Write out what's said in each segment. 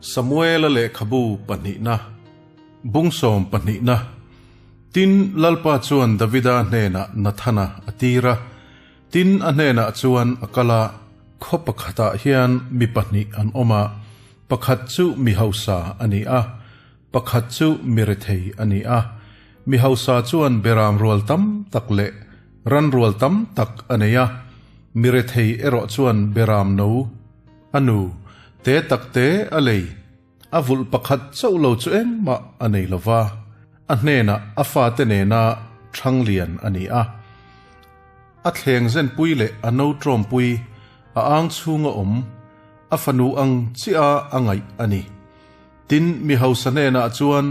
Samuela lehkhabu pahnihna, Bungsawm pahnihna, Tin, Lalpa chuan Davida hnenah Nathana a tir a, tin a hnenah chuan a kal a, Khaw pakhatah hian mi pahnih an awm a, pakhat chu mi hausa a ni a, pakhat chu mi rethei a ni a. Mi hausa chuan beram rual tam tak leh ran rual tam tak a nei a, mi rethei erawh chuan beram no, a nu, te tak te a lei. A vulh pakhat chauh lo chu engmah a nei lo va, a hnenah a fate nena thlang lian a ni a. A thleng zenpui leh a no tawmpui a ang chhunga awm, a fanu ang chiah a ngaih a ni. Tin, mi hausa hnenah chuan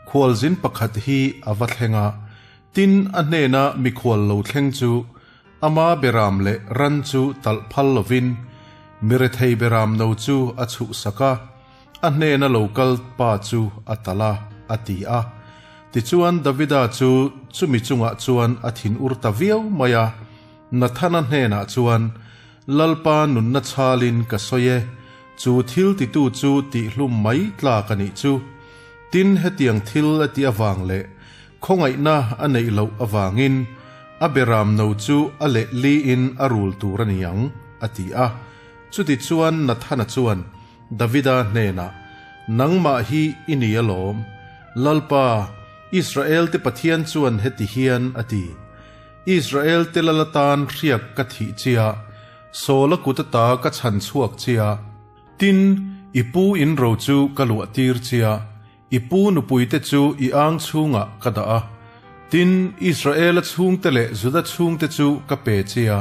khualzin pakhat hi a va thleng a, tin, a hnena mikhual lo thleng chu ama beram leh ran chu talh phal lovin mi rethei beram no chu a chhuhsak a, a hnena lo kal pa chu a talh a, a ti a. Tichuan Davida chu chumi chungah chuan a thinur ta viau mai a, Nathana hnenah chuan, Lalpa nunna chhalin ka sawi e, chu thil titu chu tihhlum mai tlak a nih chu. Tin, hetiang thil a tih avang leh khawngaihna a neih loh avangin a beram no chu a leh liin a rul tur a ni ang, a ti a. Chutichuan Nathana chuan Davida hnenah, Nangmah hi i ni alawm, Lalpa, Israelte Pathian chuan heti hian a ti, Israelte lal atan hriak ka thih chia, Saul a kut ata ka chhan chhuak chia, tin, i pu in ro chu ka luah tir chia, i pu nupuite chu i ang chhungah ka dah a, tin, Israela chhungte leh Juda chhungte chu ka pe chia.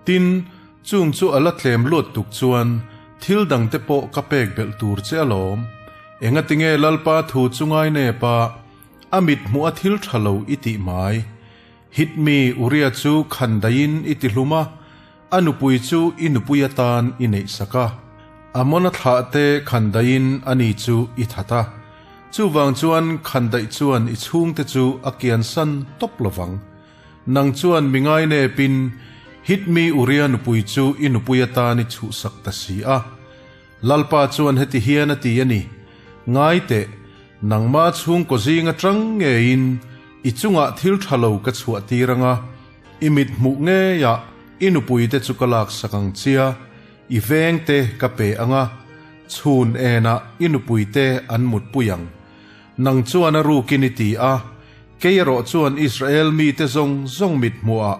Tin, chung chu a la tlem luat tuk chuan thil dangte pawh ka pek belh tur che alawm. Engatinge Lalpa thu chu ngai nep a, a mit hmuh a thil tha lo i tih mai? Hit mi Uria chu khan daihin i ti hlum a, a nupui chu i nupui atan i neih sak a. Amona thlah te khan daihin ani chu i that a. Chuvang chuan khan daih chuan i chhungte chu a kiansan tawp lovang. Nang chuan mi ngai nepin Hit mi Uria nupui chu i nupui atan i chhuhsak ta si a. Lalpa chuan heti hian a ti a ni, Ngai teh, nangma chhungkaw zing atang ngeiin i chungah thil tha lo ka chhuah tir ang a, i mit hmuh ngeiah i nupuite chu ka laksak ang chia, i vengte ka pe ang a, chhun enah i nupuite an mutpui ang. Nang chuan a rukin i ti a, kei erawh chuan Israel mite zawng zawng mit hmuhah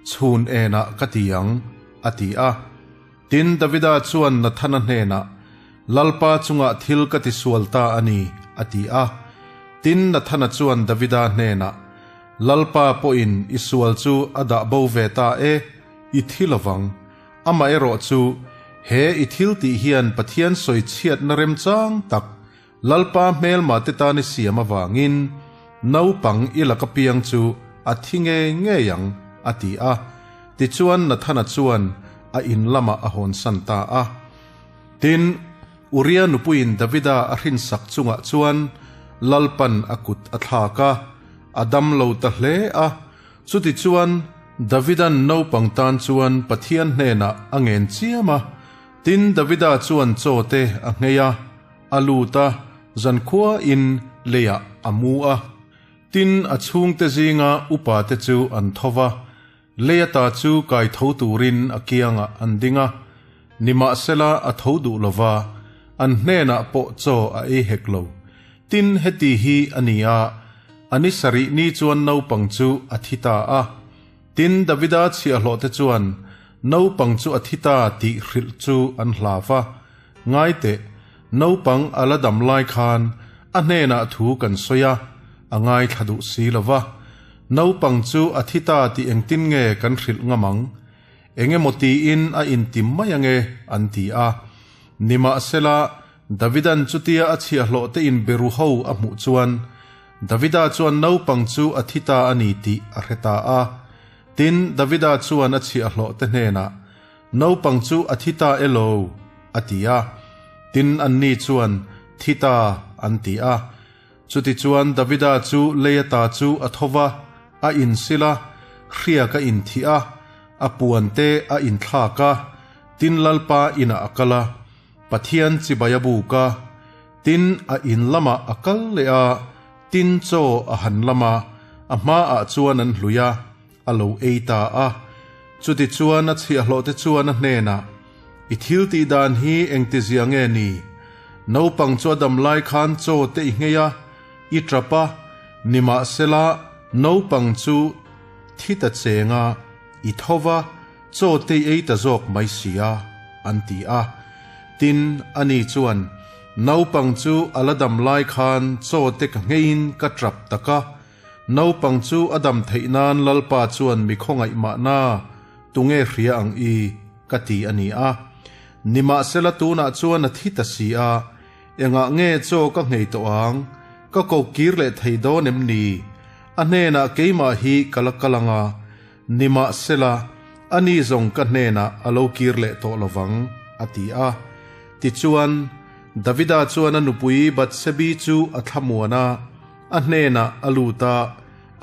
chhun enah ka ti ang, a ti a. Tin, Davida chuan Nathana hnenah, Lalpa chungah thil ka tisual ta a ni, a ti a. Tin, Nathana chuan Davida hnenah, Lalpa pawhin i sual chu a dah bo ve ta e, i thi lovang. Amaherawh chu, he i thil tih hian Pathian sawi chhiatna remchang tak Lalpa hmelma te tan i siam avangin naupang i laka piang chu a thi ngei ngei ang, a ti a. Tichuan Nathana chuan a in lamah a hawnsan ta a. Tin, Uria nupuiin Davida a hrinsak chungah chuan Lalpan a kut a thlak a, a dam lo ta hle a. Chutichuan Davidan naupang tan chuan Pathian hnenah a ngen chiam a. Tin, Davida chuan chaw te a nghei a. A lut a, zankhua in leiah a mu a. Tin, a chhungte zinga upa te chu an tho va, lei ata chu kai tho turin a kiangah an ding a. Nimahsela a tho duh lo va, an hnenah pawh chaw a ei hek lo. Tin, heti hi a ni a, a ni sarih ni chuan naupang chu a thi ta a. Tin, Davida chhiahhlawhte chuan naupang chu a thi ta tih hrilh chu an hlau va. Ngai teh, naupang a la dam lai khan a hnenah thu kan sawi a, a ngaithla duh si lo va. Naupang chu a thi ta tih engtin nge kan hrilh ngam ang? Eng emaw tiin a inti mai ange, an ti a. Nimahsela, Davidan chutia a chhiahhlawh te in beru ho a hmuh chuan, Davida chuan naupang chu a thi ta a ni tih a hre ta a. Tin, Davida chuan a chhiahhlawh te hnenah, Naupang chu a thi ta elo? a ti a. Tin, anni chuan, Thi ta, an ti a. Chutichuan Davida chu lei ata chu a tho va, a insil a, hriak a inthih a, a puan te a inthlak a, tin Lalpa inah a kal a, Pathian chibai a buk a. Tin, a in lamah a kal leh a, tin chaw a han lam a, a hmaah chuan an hlui a, a lo ei ta a. Chutichuan a chhiahhlawhte chuan a hnenah, I thil tih dan hi engtizia nge ni? Naupang chu a dam lai khan chaw te i nghei a, i tap a, nimahsela naupang chu thi ta cheng a, i tho va, chaw te i ei ta zawk mai si a, an ti a. Tin, ani chuan, Naupang chu a la dam lai khan chaw te ka ngheiin ka tap tak a, Naupang chu a dam theih nan Lalpa chuan mi khawngaih mahna tunge hria ang i? ka ti a ni a. Nimahsela tunah chuan a thi ta si a, engah nge chaw ka nghei tawh ang? Ka ko kir leh thei dawn em ni? A hnenah keimah hi ka la kal ang a, nimahsela ani zawng ka hnenah a lo kir leh tawh lo vang, a ti a. Tichuan, Davida chuan a nupui Bathsebi chu a thlamuan a. A hnenah a lut a,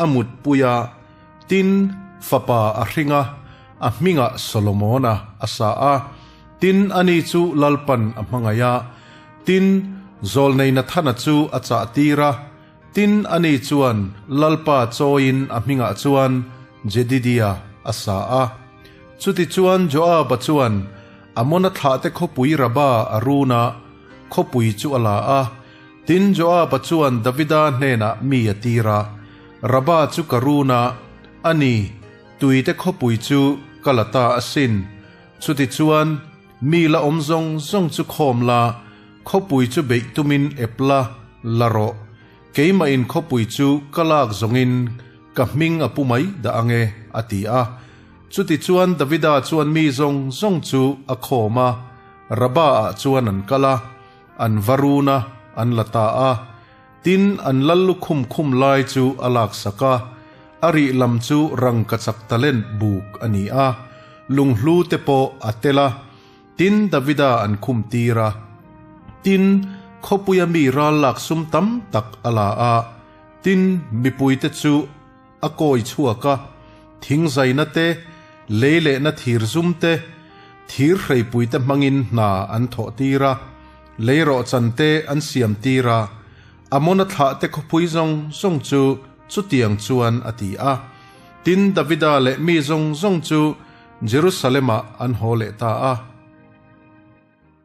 a mutpui a, tin, fapa a hring a, a hmingah Solomona a sa a. Tin, ani chu Lalpan a hmangaih a, tin, Zawlnei Nathana chu a chah tir a, tin, ani chuan Lalpa chawiin a hmingah chuan Jedidia a sa a. Chutichuan Joaba chuan Amona thlahte khawpui Raba a run a, khawpui chu a la a. Tin, Joaba chuan Davida hnenah mi a tir a, Raba chu ka run a, a ni, tuite khawpui chu ka la ta asin. Chutichuan, mi la awm zawng zawng chu khawm la, khawpui chu beih tumin ep la, la rawh. Keimahin khawpui chu ka lak zawngin ka hming a pu mai dah ang e, a ti a. Chutichuan Davida chuan mi zawng zawng chu a khawm a, Raba-ah chuan an kal a. An va run a, an la ta a. Tin, an lal lukhum khum lai chu a laksak a, a rih lam chu rangkachak talent buk a ni a, lunghlu te pawh a tel a. Tin, Davida an khum tir a. Tin, khawpuia mi ral lak sum tam tak a la a. Tin, mipuite chu a kawi chhuak a, thingzaina te, lei lehna thir zum te, thir hreipui te hmangin hna an thawh tir a, lei rawhchan te an siam tir a, Amona thlah te khawpui zawng zawng chu chutiang chuan a ti a. Tin, Davida leh mi zawng zawng chu Jerusalem-ah an haw leh ta a.